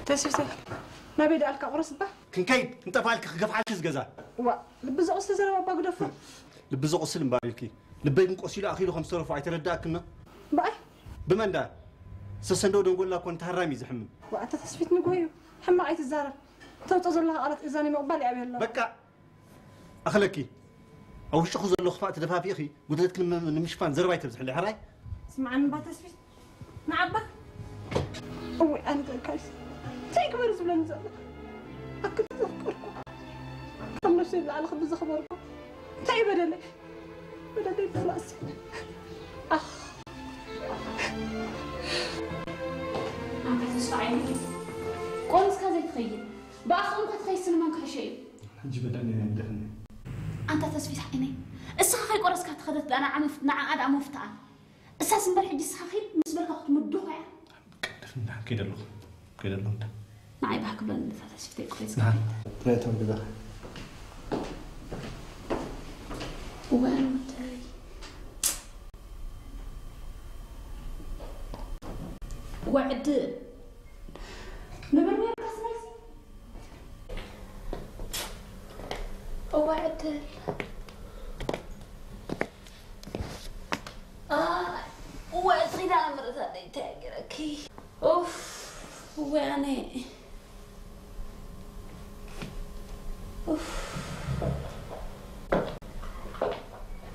ተስፊተ፣ ናበይ ደኣልካ? ቁረስ እባ። ክንከይድ፣ ክንጠፍኣልኪ፣ ክገፍሓልኪ ዝገዛ። ዋ፣ ልቢ ዘቑስል ዘረባ እባ ግደፎ። ልቢ ዘቑስል እምበር ኢልኪ፣ ልበይ ግን ቆሲሉ ኣኺሉ ከም ዝተረፎ ኣይተረዳእክን? ብኣይ? ብመን ደኣ? ሰሰንዶ ደንጎላ እኮ ንተሃራሚ እዩ ዝሕምም። ዋ፣ ኣታ ተስፊት ንግሆ እዩ። ሕማቕ ኣይትዛረብ። ተውፅኦ ዘለኻ ቃላት እዛኒ ምቕባል ይኣብየላ። በቃ፣ ኣኽለኪ። ኣብ ውሽጥኺ ዘሎ ክፋእ ተደፋፊእኺ፣ ጉድለትኪ ንም-፣ ንምሽፋን ዘረባ ኣይተብዝሕሊ፣ ሕራይ? ስምዓኒ እባ ተስፊት፣ ንዓባ። እወ፣ ኣነ ከልካይስ እንታይ ግበር ዝብለኒ ዘሎ? ኣክል ዘፍቀርኩ፣ ካብ ነፍሰይ ብላዕሊ ክቢ ዘኽበርኩ፣ እንታይ በደለይ? በደለይ ብፍላስ። ኣኽ። ኣንታ ተስፋ ዓይኒ፣ ቆሪስካ ዘይትኸይድ፣ ብኣኽኦም ከትኸይድ ስንመን ክሕሸ እዩ። ሕጂ በደለይ ናይ ግደፍኒ። ኣንታ ተስፊት ዓይነይ፣ እስኻ ከይቆረስካ ተኸደት ደኣ ንዓ መፍ-፣ ንዓኣ ደኣ መፍትኣ። እሳስ እምበር ሕጂ እስኻ ኺድ ምስ በልካ ክትምድኾ እያ። ቀደፍኒ ደሓን ከይደ ኣለኹ። ከይደ ኣለኹ እንዳ። ንዓይ ባህ ክብለኒ እታ ተስፊተይ ቆሪስካ ደሓን። ኺድ። ጥራይ እቶም ገዛኻ። እዋን ወደይ። ወዕድ። ንብር ነርካስ ናይሲ? እዋ ዕድል። ኣይ፣ እዋ፣ እዚ ዳ ምርታ ደይ ተያገረኪ። ኡፍ፣ እዋ፣ ኣነ። ኡፍ።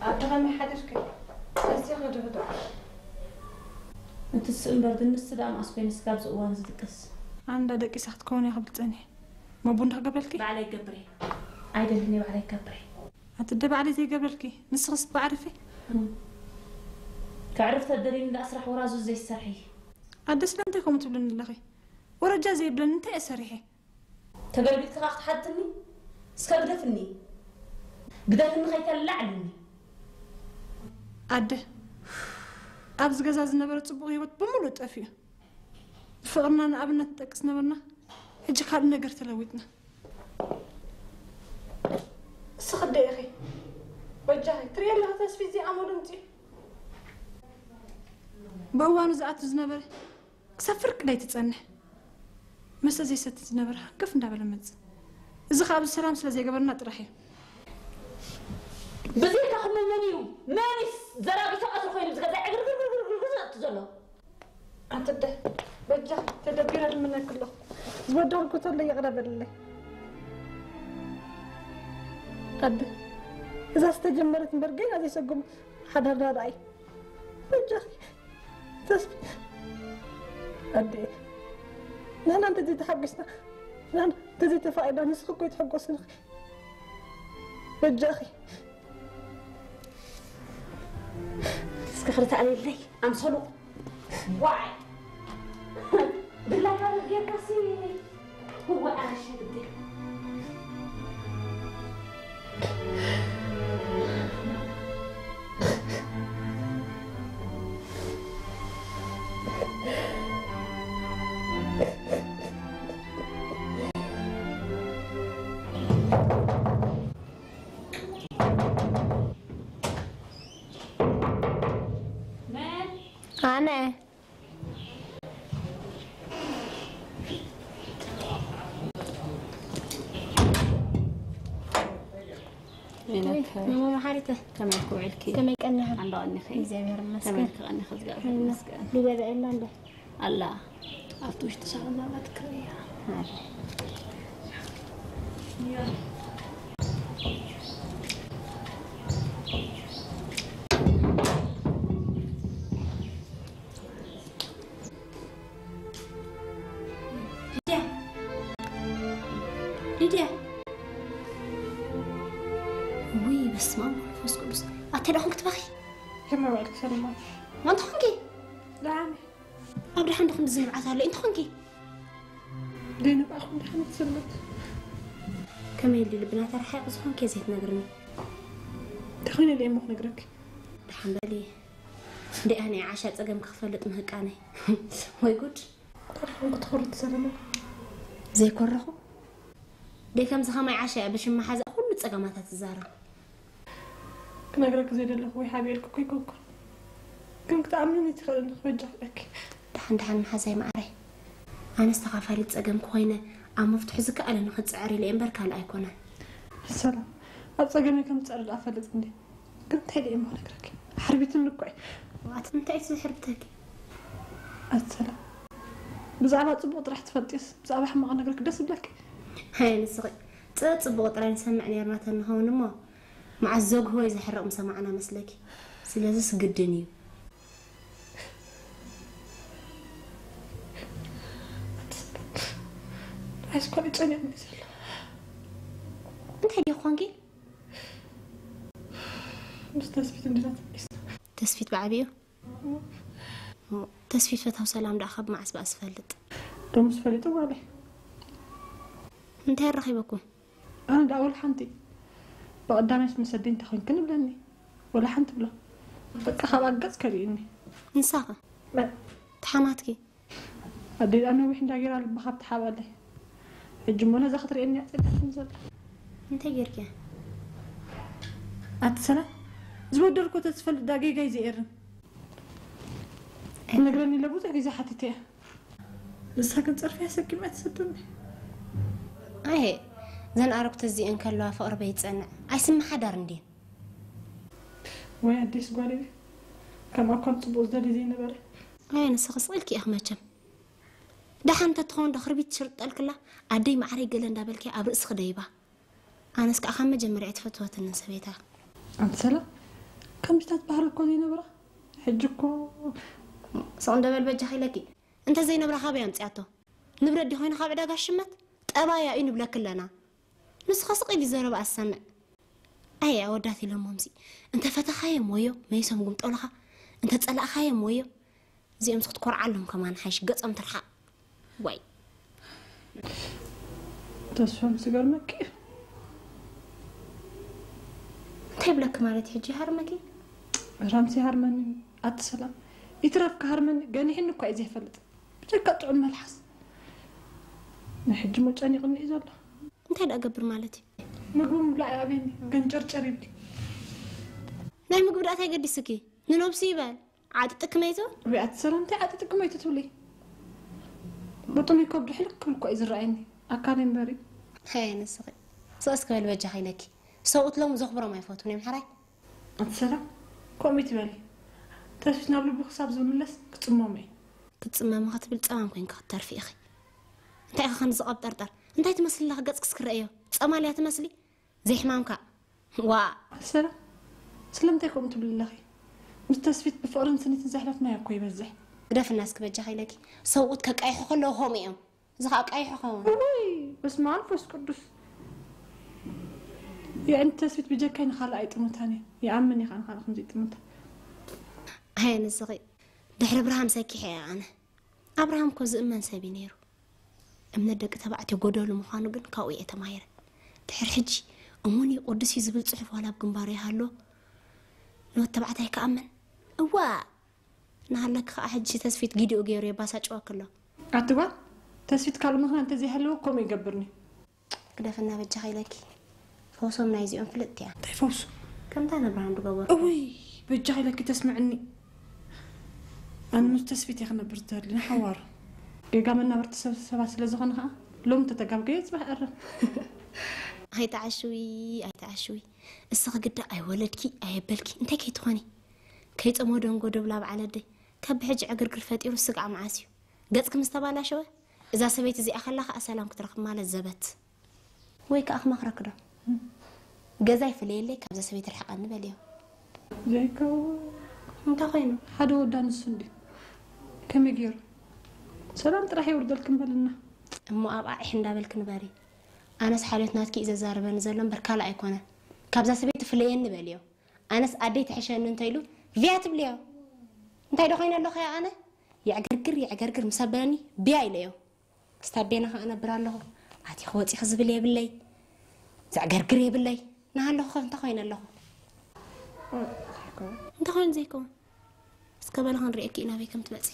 ኣደ ከመይ ሓደርኪ? ኣዝየ ክድህዶ። እቲ ስእምበር ድንስ ደኣ መኣስ ኮይነስ ካብዚ እዋን ዝድቅስ? ኣንዳ ደቂሳ ክትከውን እያ ክብል ጸኒሐ። እሞ ቡን ዶ ክገብረልኪ? ባዕለይ ይገብር እየ። ኣይደልን እየ፣ ባዕለይ ይገብር እየ። ኣቲ ኣደ ባዕለይ ዘይገብረልኪ፣ ንስኽስ ብዓርፊ? እም። ከዕርፍ ተደልዩኒ ደኣ ስራሕ ወራዙ ዘይትሰርሒ። ኣደ ስለምንታይ ከምኡ ትብልኒ ኣለኺ? ወረጃ ዘይብለኒ እንታይ እየ ሰሪሐ? ተገልቢጥካ ክትሓትኒ? እስከ ግደፍኒ። ግደፍኒ ከይተላዕልኒ። ኣደ፣ ኣብዚ ገዛ ዝነበረ ጽቡቕ ህይወት ብምሉእ ጠፊኡ። ብፍቕርና ንኣብነት ንጠቅስ ነበርና፣ ሕጂ ካልእ ነገር ተለዊጥና። እስኺ ኣደ ኢኺ። በጃኺ፣ ትርእዪ ኣለኺ ተስፊት እዚኣ ሞደምፂ። ብእዋኑ ዝኣቱ ዝነበረ ክሳብ ፍርቂ ደይትጸንሕ። መስተ ዘይሰቲ ዝነበረ ሃንቀፍ እንዳበለ መጽእ። እዚ ኸኣ ኣብዚ ሰላም ስለ ዘይገበርና ጥራሕ እዩ። ብዘይካኹም መን እዩ? መን እዩ ዘራጊ ተቐትሪ ኮይኑ ብዝገዛ ዕግርግርግርግር ዘእቱ ዘሎ? ኣቲ ኣደ፣ በጃኺ ተደቢረ ልምነኪ ኣለኹ። ዝበደልኩ ተሎ ይቕረ በልለይ። ኣደ፣ እዛ ዝተጀመረት እምበር ገና ዘይሰጎመት ሓዳርና ደኣ እዩ። በጃኺ ተስፊ፣ ኣደ፣ ንሕና እንተዘይተሓጒስና፣ ንሕና እንተዘይተፋቒርና፣ ንስኺ እኮ ኣይትሕጎስን ኢኺ። በጃኺ። እስከ ክልተ ኣለለይ ኣምሰሉ። ዋይ። ብላካ ጌርካሲ። እወ ኣራሽ ግዲ። ኣነ። መሓሪተ፣ ከመይ ውዒልኪ? ከመይ ቀኒኻ? ኣንዳ ቀኒኺ? እግዚኣብሔር ይመስገን። ከመይ ትቐኒኺ? እግዚኣብሔር ይመስገን። ሊበ በኤላ እንደ ኣላ ኣብቲ ውሽጢ ሳሎን ናብራ ትከድ እያ። ሊድያ! ሊድያ! ውይ፣ በስመ ኣብ ወመንፈስ ቅዱስ። ኣተ ደኹም ክትበኺ? ከመይ ውዕልኪ ሰለማ? ማንታ ኾንኪ? ደሓን። ኣብ ደሓን ዶ ክንዲ ዝንብዓት ኣሎ? እንታይ ኾንኪ? ዘይነብዓኹም ደሓን ትሰምት። ከመይ ኢሉ ልብና ተረሓይቑ ዝኾንኪ ዘይትነግርኒ? እንታይ ኾይነ ኢለ እሞ ክነግረኪ? ደሓን በሊ። እንደ ኣነ ዓሻ ጸገም ክፈልጥ ምህቃነይ። ወይ ጉድ። እንታይ ኾንኩ ትኾሪ ትሰለማ? ዘይኮረኹ? ደይ ከምዚ ኸማይ ዓሻ እያ ብሽም መሓዛ ኩሉ ጸገማታ ትዛረብ። ክነግረኪ ዘይደለኹ ወይ ሓቢኤልኩ እኮ ኣይኮንኩን። ግን ክትኣምንኒ ትኽእልኒ ክበጃኽለኪ። ደሓን ደሓን መሓዛይ መዓረይ። ኣነስ ተኻፋሊት ጸገምኪ ኮይነ ኣብ መፍትሑ ዝከኣለኒ ክጽዕር ኢለ እየ እምበር ካልእ ኣይኮነን። ሰላም፣ ኣብ ጸገመይ ከም ዝጸዕር ደኣ ፈልጥ እንዴ? ግን እንታይ ኢለ እሞ ክነግረኪ? ሓርቢትኒ እኮ እዩ። ዋት እንታይ እዩ ዝሕርብተኪ? ኣቲ ሰላም፣ ብዛዕባ ጽቡቕ ጥራሕ ትፈልጢስ ብዛዕባ ሕማቕ ነግረኪ ደስ ይብለኪ? ሃይ ንስኺ ጽ- ጽቡቕ ጥራይ ንሰምዕ ነርና ተንኸውን እሞ መዓስ ዘግሆ እዩ ዝሕርቕ ምሰማዕና መስለኪ። ስለዚስ ግድን እዩ። ኣስኳል ይጨንቕኒ ዘሎ። እንታይ ድዩ ኮንኪ? ምስ ተስፊት እንዲና ተመሊስና። ተስፊት ብዓብዩ? ተስፊት ፈታው ሰላም ደኣ ካብ መዓስ በኣ ዝፈልጥ? ሎምስ ፈሊጡ ጓለይ። እንታይ ረኺበኩም? ኣነ ደኣ ወላ ሓንቲ። ብቐዳማይስ ምስ ኣደይ እንታይ ኮንክን ይብለኒ። ወላ ሓንቲ ብሎ። በቃ ካብ ኣገጽ ከሊእኒ። ንሳኸ? መ- ተሓማትኪ? ኣደይ ደኣ ነዊሕ እንዳ ጌራ ልባ ካብ ትሓባለይ። ሕጂ እሞ ነዛ ክትርእየኒ እያ ጸኒሓትኒ ዘላ። እንታይ ጌርኪ? ኣቲ ሰላም፣ ዝበደልኮ ተዝፈልጥ ደኣ ጌጋይ ዝኤርን። ነግረኒ ኢለ ብዙሕ ግዜ ሓቲተ እያ። ንሳ ግን ጸርፊ ኣሰኪማ ትሰዱኒ። ኣይ ዘን ኣረግቶ እዚአን ከለዋ ፍቕሪ በይጸንዕ ኣይስምሓዳር እንድየን። ወይ ኣዴስ ጓለይ፣ ከምኣ እኳ ጽቡቕ ዝደሊ ዘይነበረ። ኣይ ንስኺ ስቕ ኢልኪ ኢኺ መቸም። ደሓን እንተትኸውን ዶ ክርቢት ትሽርጠልክላ ኣደይ ማዕረይ ገለ እንዳበልኪ ኣብ ርእስኺ ደይባ። ኣነስ ከዓ ካብ መጀመርያ ኣይትፈትወትንን ሰበይታ። ኣንቲ ሰላም፣ ከምዚታት ባህሪ እኮ ዘይነበራ። ሕጂ እኮ ስቕ እንደበል በጃኺ ኢለኪ። እንተ ዘይነብራ ካበይ ኣምፅኣቶ? ንብረት ዲ ኮይኑ ካብ ዕዳጋ ሽመት ጠባያ እዩ ንብለኪ ኣለና። ንስኻ ስቕ ኢሊ ዘረባ ኣሰምዕ። ኣየ ኣወዳት ኢሎሞምሲ እንተ ፈተኻዮም ወዮ መይሶም ጉምጦልኻ፣ እንተ ጸላእኻዮም ወዮ። እዚኦምስ ክትኮርዓሎም ከማን ሓይሽ ገጾም ትርሓቕ። ዋይ ተስፋ ምስ ገርመኪ። እንታይ ብለኪ ማለት ሕጂ ሃርመኪ? ራምሲ ሃርመኒ ኣቲ ሰላም። ይትረፍ ክሃርመኒ ገኒሕኒ እኳ እዩ ዘይፈልጥ። ብጀካ ጥዑም መልሓስ። ንሕጂ ሞ ጨኒቕኒ እዩ ዘሎ። እንታይ ደኣ ገብር ማለት እዩ? ምግቢ ምብላዕ ይኣብየኒ። ገንጨርጨር ይብል። ናይ ምግቢ ደኣ እንታይ ገዲስኪ? ንነብሱ ይበል። ዓጢጥኪ መይቱ? ወይ ኣቲ ሰላም እንታይ ዓጢጥኪ መይቱ ትብሊ? ብጥሙይ ከብዱ ሕልክ ክብል እኮ እዩ ዝረኣየኒ። ኣካል እምበሪ። ሃይ ንስኺ። ስቕስ ክበል በጃኺ ኢለኪ። ሰብኡት ሎሚ ዘኽብሮም ኣይፈትዉን እዮም ሓራይ። ኣቲ ሰላም ከምኡ ትበሊ። ተስፊት ናብ ልቡ ክሳብ ዝምለስ ክጽመሞ እዩ። ክትጽመሚ ክትብል ጸማም ኮይንኪ ክትተርፊ ኢኺ። እንታይ ኢኺ ከምዚ ዝቐብጠርጠር? እንታይ ትመስሊ ኣለኺ ገጽክስ ክረኣዮ? ጸማል እያ ትመስሊ? ዘይሕማምካ። ዋ። ኣቲ ሰላም ስለምንታይ ከምኡ ትብሊ ኣለኺ? ምስ ተስፊት ብፍቕርን ስኒትን ዘሕለፍናዮ እኮ ይበዝሕ። ግደፍና እስኪ በጃኺ ኢለኪ። ሰብኡት ከቃይሑ ከለዉ ከምኡ እዮም። እዚ ኸዓ ቀይሑ ኸውን። እውይ በስመ ኣብ መንፈስ ቅዱስ። የእንቲ ተስፊት ብጀካይ ንኻልእ ኣይጥምታን እየ። ይኣምን እየ ኸዓ ንኻልእ ከምዚ ይጥምታ። ኣየ ንስኺ ድሕሪ ኣብርሃም ሰኪሐ እየ ኣነ። ኣብርሃም እኮ ዝእመን ሰብ እዩ ነይሩ። እምነት ደቂ ተባዕትዮ ጎደሉ ምዃኑ ግን ካብኡ እየ ተማሂረ። ድሕሪ ሕጂ እሙን እዩ ቅዱስ እዩ ዝብል ፅሑፍ ዋላ ኣብ ግንባሩ ይሃሎ ንወድ ተባዕታይ ክኣምን እዋእ። እናሃለኪ ከዓ ሕጂ ተስፊት ጊዲኡ ገይሩ የባሳጭወኪ ኣሎ። ኣቲ ጓል ተስፊት ካልእ ምኽንያት እንተዘይሃለዎ ከምኡ ይገብርኒ። ግደፍና በጃኺ ኢለኪ። ፈውሶም ናይዚኦም ፍልጥቲ እያ። እንታይ ፈውሱ? ከምታ ነብርሃም ዝገበርኩ። እውይ በጃኺ ኢለኪ ተስምዕኒ። ኣነ ምስ ተስፊት እየ ክነብር ዝደሊ ንሓዋሩ። ጌጋ መናበርቲ ሰብ ሰባት ስለ ዝኾነ ከዓ ሎም ተተጋብገየ ፅባሕ እርም። ኣይተዓሽዊ ኣይተዓሽዊ። እስኺ ግዳ ኣይወለድኪ ኣየበልኪ እንታይ ከይትኾኒ። ከይፀመዶ እንጎ ደብላ በዓል ኣደይ ካብ ብሕጂ ዕግርግር ፈጢሩ ስጋዕ መዓስ እዩ ገፅኪ ምስ ተባላሸወ እዛ ሰበይቲ እዚኣ ከላ ከዓ ሰላም ክትረኽብ ማለት ዘበት። ወይ ከዓ ክመኽረኪ ዶ ገዛ ይፍለየለይ ካብዛ ሰበይቲ ርሕቐኒ በልዮ። ዘይከውን እንታይ ኮይኑ ሓደ ወዳ ንሱ እንዲ ከመይ ገይሩ ሰላም ጥራሕ የውርደልክን በልና። እሞ ኣብኣ ዒሕ እንዳበልኪ ንበሪ። ኣነስ ሓልዮት ናትኪ እዩ ዘዛርበኒ ዘሎ እምበር ካልእ ኣይኮነን። ካብዛ ሰበይቲ ፍለየኒ በልዮ። ኣነስ ኣደይ ትሕሸኒ እንተኢሉ ቪያ ትብልዮ። እንታይ ዶ ኮይነ ኣለኹ እያ ኣነ? የዕገርግር የዕገርግር ምስ ኣበለኒ ቢያ ኢለዮ። ክስታብ ቤና ከኣ እነብር ኣለኹ። ኣቲኺ ወጺኺ ዝብል የብለይ። ዘዕገርግር የብለይ። ንሃለኹ ከ እንታይ ኮይነ ኣለኹ? እንታይ ኮይኑ ዘይከውን? እስከ በሊ ክንርእየኪ እዩ ናበይ ከም ትመጺ።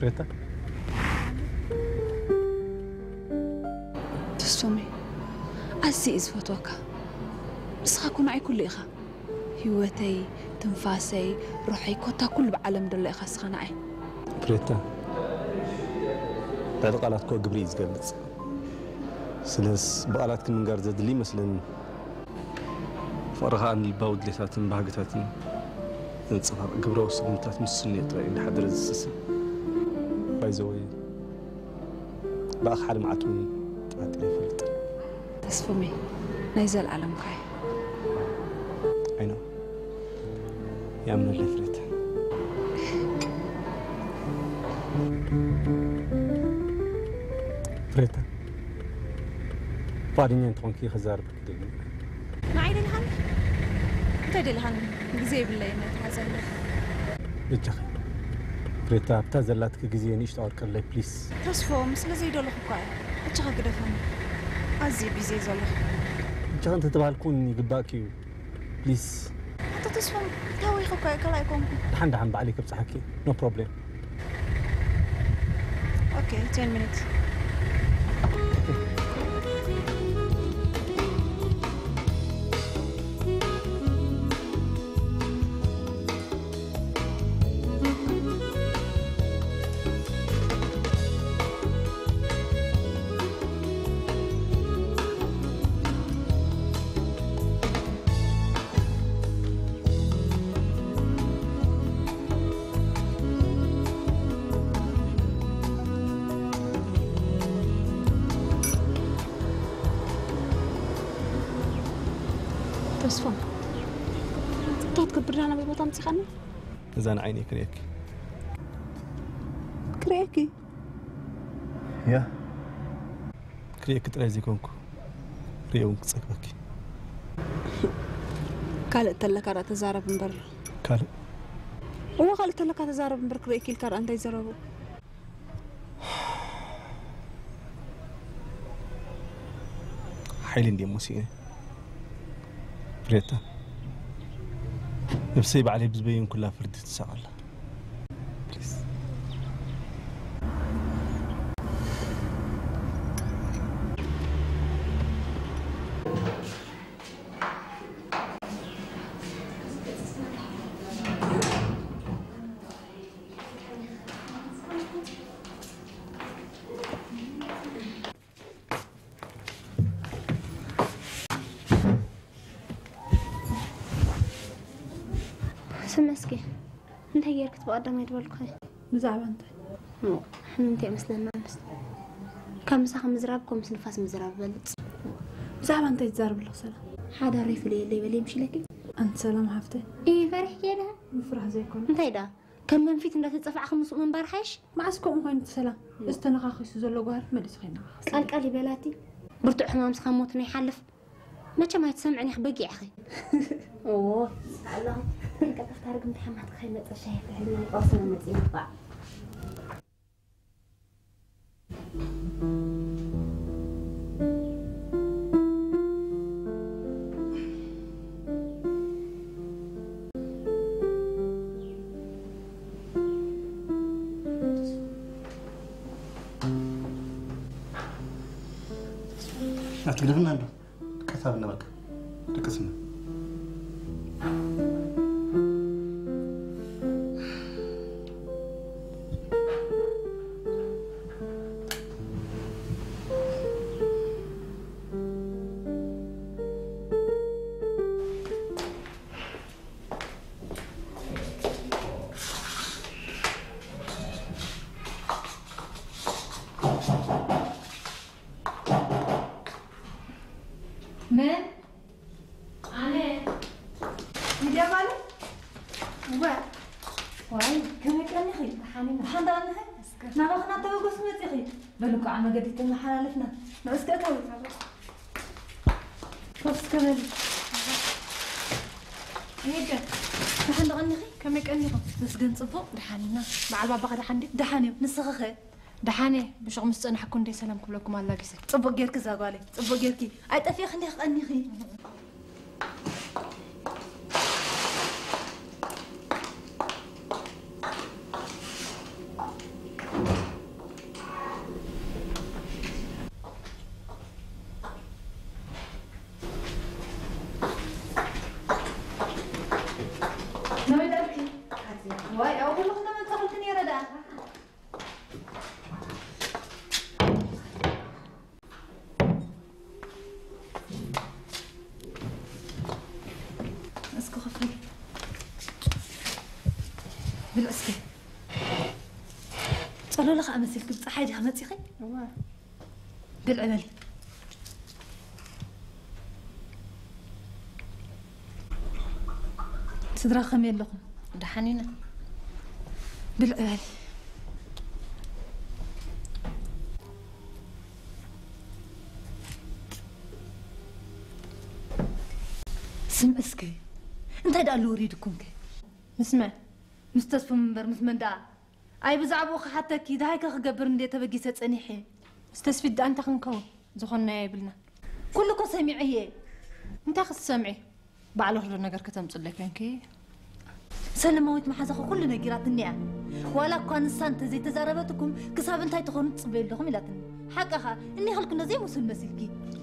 ፍሬታ። ተስፎመይ፣ ኣዝየ እየ ዝፈትወካ። ንስኻ እኮ ንዓይ ኩሉ ኢኻ። ህይወተይ፣ ትንፋሰይ፣ ሩሐይ፣ ኮታ ኩሉ ብዓለም ደሎ ኢኻ እስኻ ንዓይ። ፍሬታ፣ ልዕሊ ቃላት እኮ ግብሪ እዩ ዝገልጽ። ስለስ ብቓላት ክንንጋር ዘድሊ ይመስለኒ። ፍቕሪ ኸኣ ንልባዊ ድሌታትን ባህግታትን ዘንጸባርቕ ግብራዊ ስጉምታት ምስ ስንዮ ጥራይ እዩ ዝሓድር ዝስስን። ባይ ዘ ወይ፣ ብኣኻ ሓደ መዓልቲ እውን ጠራጢረ ኣይፈልጥን። ተስፎመይ፣ ናይ ዘለኣለም እኳ እዩ። ኣይኖ፣ ይኣምነለይ ፍሬታ። ፍሬታ፣ ፍቓደኛ እንተኾንኪ ክዛረብ ክደሊ። ንዓይ ደልሃኒ? እንታይ ደልሃኒ? ግዜ የብለይን፣ ኣይትሓዘለይ። በጃኺ ፍሬታ፣ ኣብታ ዘላትኪ ግዜ ንእሽቶ ኣውርቀለይ ፕሊስ። ተስፎም፣ ስለ ዘይደለኹ እኳ እየ። በጃኻ ግደፈኒ። ኣዝየ ቢዚ እየ ዘለኹ። በጃኺ እንተተባህልኩ እውን ይግባእኪ እዩ። ፕሊስ። ኣቶ ተስፎም፣ ታወይኹ እኳ እየ፣ ካልእ ኣይኮንኩ። ደሓን ደሓን ባዕለይ ከብጽሓኪ። ኖ ፕሮብሌም። ኦኬ፣ ቴን ሚኒትስ። ተስፎም፣ እንታይ ትገብር ዳና ናበይ ቦታ ኣምጺኻኒ? እዛ ንዓይኒ ክርእየኪ። ክርእየኪ? ያ። ክርእየኪ ጥራይ ዘይኮንኩ፣ ርእየ እውን ክጸግበኪ። ካልእ ተለካ ደኣ ተዛረብ እምበር። ካልእ? እወ፣ ካልእ ተለካ ተዛረብ እምበር፣ ክርእየኪ ኢልካ ደኣ እንታይ ዘረቡ? ሓይሊ እንድየ መሲኤ። ፍሬታ፣ ነብሰይ ባዕለይ ብዝበየንኩላ ፍርዲ ትሳቐ ኣላ። ፕሊዝ። ስመስኪ፣ እንታይ ጌርክት ብቐዳማይ ድበልኩኸ? ብዛዕባ እንታይ? እሞ፣ ሕምምቲ ኣይመስለና ኣነስ። ካብ ምሳኺ ምዝራብ እኮ ምስ ንፋስ ምዝራብ ይበልጽ። ብዛዕባ እንታይ ትዛረቢ ኣለኺ ሰላም? ሓዳር ይፍለየለይ በሊ ምሽ ኢለኪ። ኣንቲ ሰላም ሓፍተይ። እይ፣ ፈሪሕኪ እየ ደኣ። ምፍራሕ ዘይኮነ። እንታይ ደኣ? ከም መንፊት እንዳተጸፋዕኺ ምስኡ ምንባር ሓይሽ? መዓስ ከምኡ ኮይኑ እቲ ሰላም? እዚ ተነኻኺሱ ዘሎ ጓህሪ መሊሱ ከይነኻኸስ። ቃልቃል ይበላቲ። ብርቱዕ ሕማም ስኻ ሞት ናይ ሓልፍ። መቸም ኣይትሰምዕን ኢኺ በጊዕ ኢኺ። እዎ፣ ኣለኹ። ቀልጠፍታ ርግምቲ ሓማት ከይመጸ ሻሂ ፍልሕልና ይቆርስ መመጽእ ይባዕ። ኣትግደፍና እንዶ። ከታብ ነበርካ። ደቅስና። መን? ኣነ። ሚድያ ጓል? እወ። ዋይ፣ ከመይ ቀኒኺ? ደሓን ኢና። ደሓን ደኣ ኣለኺ? እስከ። ናባኽና ተበገስ መጺኺ? በሉ እኮ ኣብ መገዲ ተመሓላለፍና። ንዑ እስከ እተው። ኮፍ እስከ በሊ። ሄደ። ደሓን ዶ ቀኒኺ? ከመይ ቀኒኹም? መስገን ጽቡቕ። ደሓን ኢና። በዓል ባባኸ ደሓን ድዩ? ደሓን እዮም። ንስኺ ኸ? ደሓን እየ፣ ብሹቕ ምስ ጸናሕኩ እንደ ሰላም ክብለኩም ኣላጊሰ። ጽቡቕ ጌርኪ እዛ ጓለይ፣ ጽቡቕ ጌርኪ። ኣይጠፊእኺ እንዲኺ ቀኒኺ። ከኣ መሲልኪ ብጸሓይ ዲኻ መጺኺ? እዋ። ብልዒ በሊ። ስድራ ከመይ ኣለኹም? ደሓን ኢና። ብልዒ በሊ። ስምዒ እስከ፣ እንታይ ደኣ ኣሎ ወሪድኩምከ? ምስመ? ምስ ተስፉ እምበር ምስ መን ደኣ? ኣይ ብዛዕባኡ ክሓተኪ፣ ደሃይከ ክገብር እንድየ ተበጊሰ ጸኒሐ። ምስ ተስፊት ደኣ እንታይ ክንከውን? ዝኾንናዮ የብልና። ኩሉ እኮ ሰሚዐ እየ። እንታይ ክትሰምዒ? ባዕልኺ ዶ ነገር ከተምጽለይ ኮንኪ? ሰለማዊት መሓዛኺ ኩሉ ነጊራትኒ እያ። ዋላ እኳ ንሳ እንተዘይተዛረበትኩም፣ ክሳብ እንታይ ትኾኑ ትጽበዩ ኣለኹም ኢላትኒ። ሓቃኻ፣ እኒኸልኩ ነዘይ ሙሱል መሲልኪ።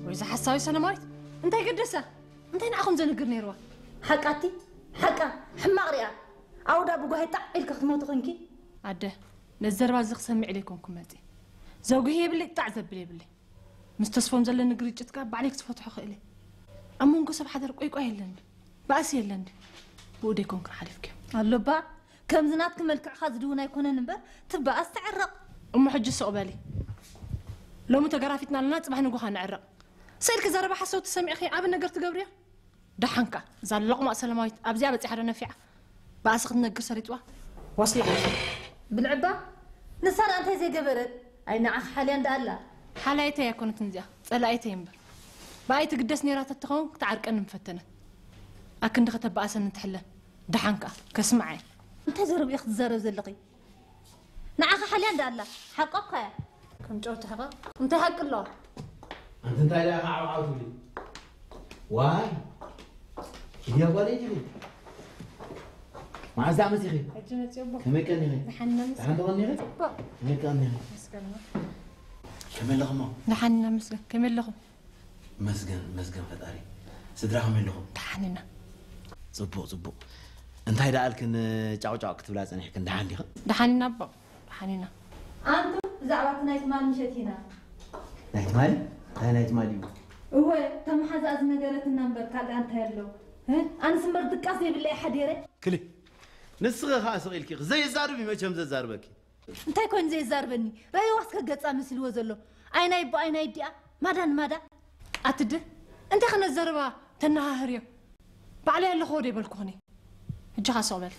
ወይ ዝሓሳዊ ሰለማዊት፣ እንታይ ገደሳ? እንታይ ንዓኹም ዘንግር ነይርዋ? ሓቃቲ፣ ሓቃ፣ ሕማቕ ሪኣ። ኣውዳ ብጓሂ ጣዕ ኢልኪ ክትሞቲ ኮንኪ። ኣደ፣ ነዚ ዘረባ እዚ ክሰምዕ ኢለ ኣይኮንኩ መጺ። ዘጉሂ የብለይ፣ ጣዕ ዘብል የብለይ። ምስ ተስፎም ዘለኒ ግርጭት ከኣ ባዕለይ ክዝፈትሖ ክእል እየ። ኣብ መንጎ ሰብ ሓዳር ቆይቋይ የለን ድዩ? ባእሲ የለን ድዩ? ብኡ ደይኮንክን ሓሊፍክዮ። ኣሎባ፣ ከምዚ ናትኪ መልክዕኻ ዝድውን ኣይኮነን እምበር፣ ትበኣስ ትዕረቕ። እሞ ሕጂ ስቕ በሊ። ሎሚ ተገራፊትና ኣለና፣ ጽባሕ ንጉኻ ንዕረቕ። ስእልኪ ዘረባ ሓሰውቲ ሰሚዕኺ ዓቢ ነገር ትገብርዮ? ደሓንካ፣ እዛ ሎቕማቕ ሰለማዊት ኣብዚኣ በጺሓ ዶ ነፊዓ? ባእሲ ክትነግር ሰሪጥዋ? ወስላ። ብልዕባ፣ ንሳ ደኣ እንታይ ዘይገበረት? ኣይ ንዓኺ ሓልያ እንዳ ኣላ። ሓላይተይ ኣይኮነትን እዚኣ፣ ጸላኢተይ እምበር። ብኣይ ትግደስ ነይራ ተትኸውን ክትዓርቀኒ ምፈተነት። ኣክንዲ ከተባእሰኒ ትሕለን። ደሓንካ፣ ከስምዓ እየ። እንታይ ዘረባ ኢኺ ትዛረቢ ዘለኺ? ንዓኻ ሓልያ እንዳ ኣላ፣ ሓቆ እኳ እያ። ከም ጨው ትሕቐቕ። እንታይ ሓቂ ኣለዋ? ኣንቲ እንታይ ደኣ ዓው ዓው ትብሊ? ዋይ! ኢድያ ጓለይ ዲኺ? መዓዝ ደኣ መጺኺ? ሕጂ መጺኦ ኣቦ። ከመይ ቀኒኺ? ደሓን ኢና ምስ-፣ ደሓን ዶ ቀኒኺ? ጽቡቕ። ከመይ ቀኒኺ? መስገን እሞ። ከመይ ኣለኹሞ? ደሓን ኢና መስገን። ከመይ ኣለኹም? መስገን፣ መስገን ፈጣሪ። ስድራ ከመይ ኣለኹም? ደሓን ኢና። ጽቡቕ፣ ጽቡቕ። እንታይ ደኣ ኣልክን ጫው ጫው ክትብላ ጸኒሕክን? ደሓን ዲኽን? ደሓን ኢና ኣቦ። ደሓን ኢና። ኣንቱ ብዛዕባ እቲ ናይ ትማሊ ምሸት ኢና። ናይ ትማሊ? እንታይ ናይ ትማሊ እዩ? እወ፣ እታ መሓዛኣ ዝነገረትና እምበር ካልእ እንታይ ኣሎ? እ? ኣነስ እምበር ድቃስ ዘይብለይ ሓዲረ። ክሊ። ንስኺ ኸኣ ስቕ ኢልኪ ዘይዛርብ እዩ መቸም ዘዛርበኪ። እንታይ ኮይኑ ዘየዛርበኒ? ረእይዋ እስከ ገጻ መሲልዎ ዘሎ። ኣይ ናይ ኣቦ ኣይ ናይ ኣዲኣ። ማዳ ንማዳ። ኣትድ እንታይ ከነዘርባ ተነሃህርዮ? ባዕለይ ኣለኹ ወደ ይበልኩኽኒ። ሕጂ ኸኣ ስቕ በል።